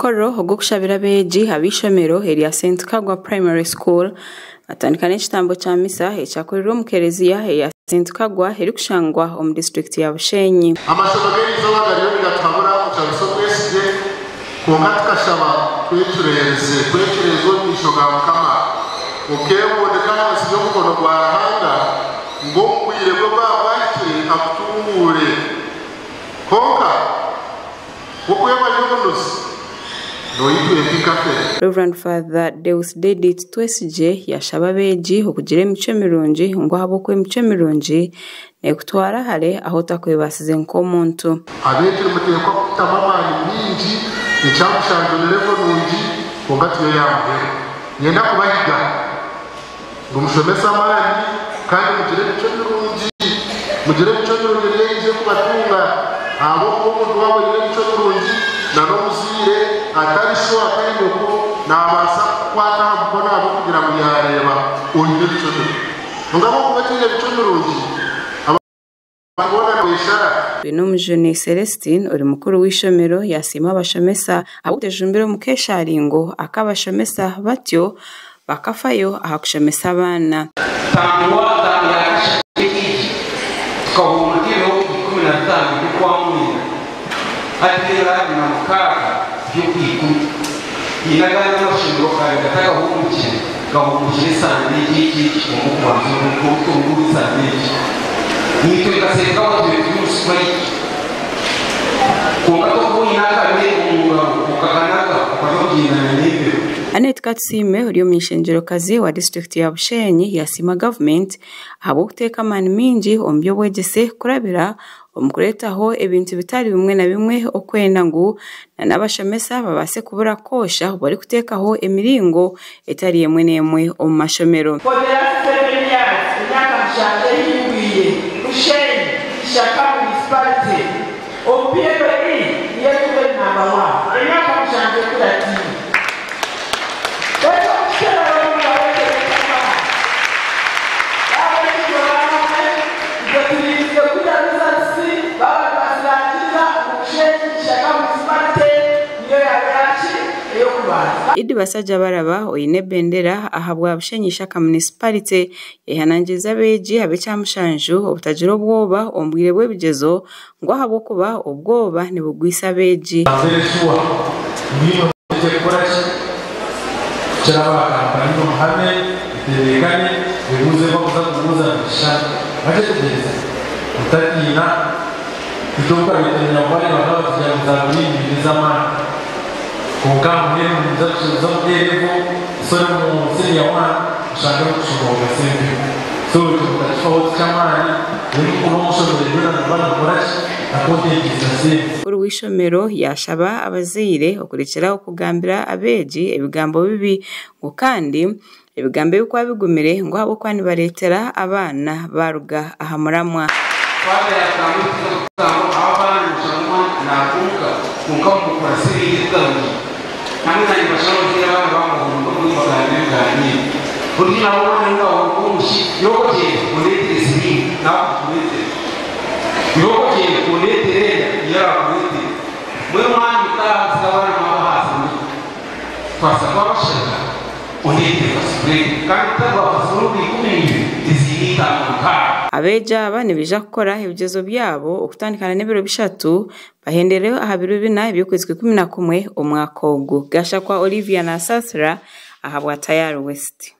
Omukoro ogw'okushabira abeegi ab'eishomero erya St Kagwa Primary School batandika n'ekitambo kya misa ekyakorirwe omu kereziya eya St Kagwa erikushangwa omu disiturikiti ya Bushenyi. Amashomo g'erizooba gariyo nigatuhabura okushabisa obwesigye, kwonka tukashaba twecureerize, kwecureeza omu maisho ga Mukama, okeebundika ahansi y'omukono gwa Ruhanga, ngu omu bwire bwe bwaba bwahikire akutunguure. Kwonka, Okwebanya obunuzi noitwa empi nka fere. Rev. Father Deusdedit Twesigye yashaba abeegi okugira emicwe mirungi ngu ahabw'okuba emicwe mirungi nekutwara hare ahu otakwebaasize nk'omuntu. Abeegi nimuteekwa kutamu amaani maingi, ekyamushanju ni level nungi kwonka tiyo ya muheru. Niinyenda kubahiga ngu mushomese amaani kandi mugire emicwe mirungi. Mugire emicwe mirungi niyo eije kubatunga ahabw'okuba omuntu waaba oine emicwe mirungi na n'omuzaire atari sho atari nyoko naabaasa kukukwata aha mukono ahabw'okugira ngu yaareeba oine emicwe mirungi. Kwonka ahabw'okuba otaine micwe mirungi, Twinomujuni Celestine ori mukuru w'eishomero yasiima abashomesa ahabw'okutejumbira omu keesharingo ak'abashomesa batyo bakafayo aha kushomesa abaana. Tangwa tano ya kashatu y'ekiiji tukahumuka ebiro 15 by'okwamwenda hati n'ebiro 26 by'okwikumi. Haine agandi amashomero kare gatagahumukire gahumukire esande egi egi egi kwonka okubanza orundi esande egi. Naitwe nka Ssenkawa tube turi omu siturayiki kwonka tokuba oine akame omu ngaro okakanaga okaza kugyendana n'embeho. Annet Katusiime ori omuny'eishengyerokazi wa disiturikiti ya Bushenyi yasiima gavumenti ahabw'okuteeka amaani maingi omu by'obwegyese kurabira omu kureetaho ebintu bitari bimwe na bimwe okwenda ngu n'abashomesa babaase kubura kwosha barikuteekaho emiringo etari emwe n'emwe omu mashomero. For the last 7 years, emyaka mushanju ehingwire, Bushenyi, Ishaka Municipality omu PLE niyo erikuba eri number one emyaka mushanju ekuratiine. Beitu okukikora bamwe nibareetereza amaani. Baaba ekigora hamwe, itwe turinzire kuta results baaba nibazirangirira ngu Bushenyi, Ishaka Municipality niyo yaaba eyaki? Ey'okubanza. Iddi Basajjabaraba oine ebendera ahabwa Bushenyi Ishaka Municipality yayehanangiriza abeegi ab'ekyamushanju obutagira obwoba omu bwire bw'ebigyezo ngu ahabw'okuba obwoba nibugwisa abeegi. Very sure ngu imwe mwije kukora ki? Kukira aba kampani omuhame, etebeekane, ebibuuzo ebi bakuza kubuuza nibishushana. Mwakyetegyereza? Mutatiina. Itwe obu twabaire ngu bareeba bakaba batugira ngu za green n'ez'amaani. Kwonka mbwenu nimuza kuza omu A level, sorry omu senior one, oshange murikushoma sente. So ekyo mutakifaho tiky'amaani, reero mukuba mushomire byona nimuba nimukora ki? Na content is the same. Mukuru w'eishomero yaashaba abazaire okurekyera aho kugambira abeegi ebigambo bibi ngu kandi ebigambo ebi kuba bigumire ngu ahabw'okuba nibareetera abaana baaruga aha muramwa. Twabeera tugamba ebituza kugamba ahu abaana nimushanga omwana natunka kwonka mumukurase ebintu ebigarukire hamwe nanye nibashanga abazaire abaana bamuhunga mbwenu bagamba ebiganiiro burijo nawe omwana we wahunga omushi irooko gyenda ondetere siriimu nawe akukuretere irooko gyenda ondetere enda niyo arakuretere mbwenu omwana mutaaha nsiga abaana mwaba ahaasi muto twasa twabashanga ondetere fasiburedi kandi kutaguha fasiburedi 12 tiziine itaano mukaaga. Abeegi aba nibaija kukora ebigyezo byabo okutandikana n'ebiro bishatu bahendere aha biro bina eby'okwezi kwa 11 omwaka ogu. Gashakwa Olivia Nasasira ahabwa Tayari West.